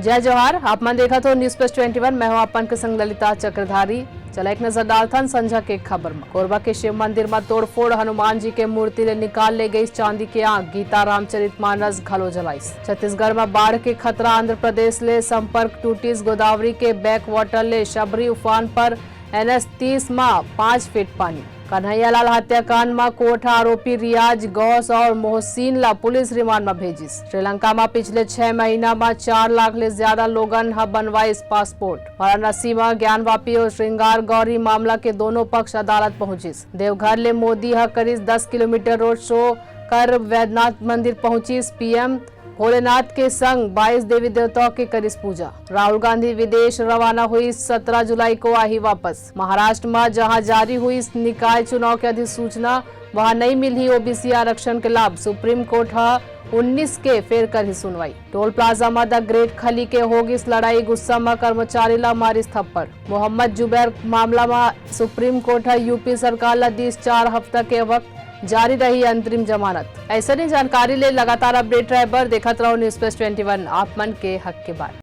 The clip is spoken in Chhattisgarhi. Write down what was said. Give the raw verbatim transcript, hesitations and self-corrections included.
जय जोहार, आप मन देखत हो News Plus twenty one, मैं हूं आप मन के संग ललिता चक्रधारी। चला एक नजर डालथन संझा के खबर म। कोरबा के शिव मंदिर म तोड़फोड़, हनुमान जी के मूर्ति ले निकाल ले गई चांदी के आंख, गीता रामचरित मानस घलो जलाइस। छत्तीसगढ़ म बाढ़ के खतरा, आंध्र प्रदेश ले संपर्क टूटिस, गोदावरी के बैक वाटर ले शबरी उफान पर, एनएच तीस म पाँच फीट पानी। कन्हैयालाल हत्याकांड म कोर्ट ह आरोपी रियाज, गौस और मोहसिन ला पुलिस रिमांड म भेजिस। श्रीलंका म पिछले छह महीना म चार लाख ले ज्यादा लोगन ह बनवाइस पासपोर्ट। वाराणसी म ज्ञानवापी और श्रृंगार गौरी मामला के दोनों पक्ष अदालत पहुंचिस। देवघर ले मोदी ह करिस दस किलोमीटर रोड शो कर वैद्यनाथ मंदिर पहुंचिस पीएम। भोलेनाथ के संग बाईस देवी देवता के करिस पूजा। राहुल गांधी विदेश रवाना हुई, सत्रह जुलाई को आही वापस। महाराष्ट्र म जहां जारी हुई निकाय चुनाव के अधिसूचना, वहां नइ मिलही ओबीसी आरक्षण के लाभ। सुप्रीम कोर्ट ह उन्नीस के फेर करही सुनवाई। टोल प्लाजा म द ग्रेट खली के होगिस लड़ाई, गुस्सा म कर्मचारी ला मारिस थप्पड़। मोहम्मद जुबैर मामला म सुप्रीम कोर्ट ह यूपी सरकार ला दिस चार हफ्ता के वक्त, जारी रही अंतरिम जमानत। ऐसने जानकारी ले लगातार अपडेट रहे बर देखत रहो News Plus twenty one, आप मन के हक के बात।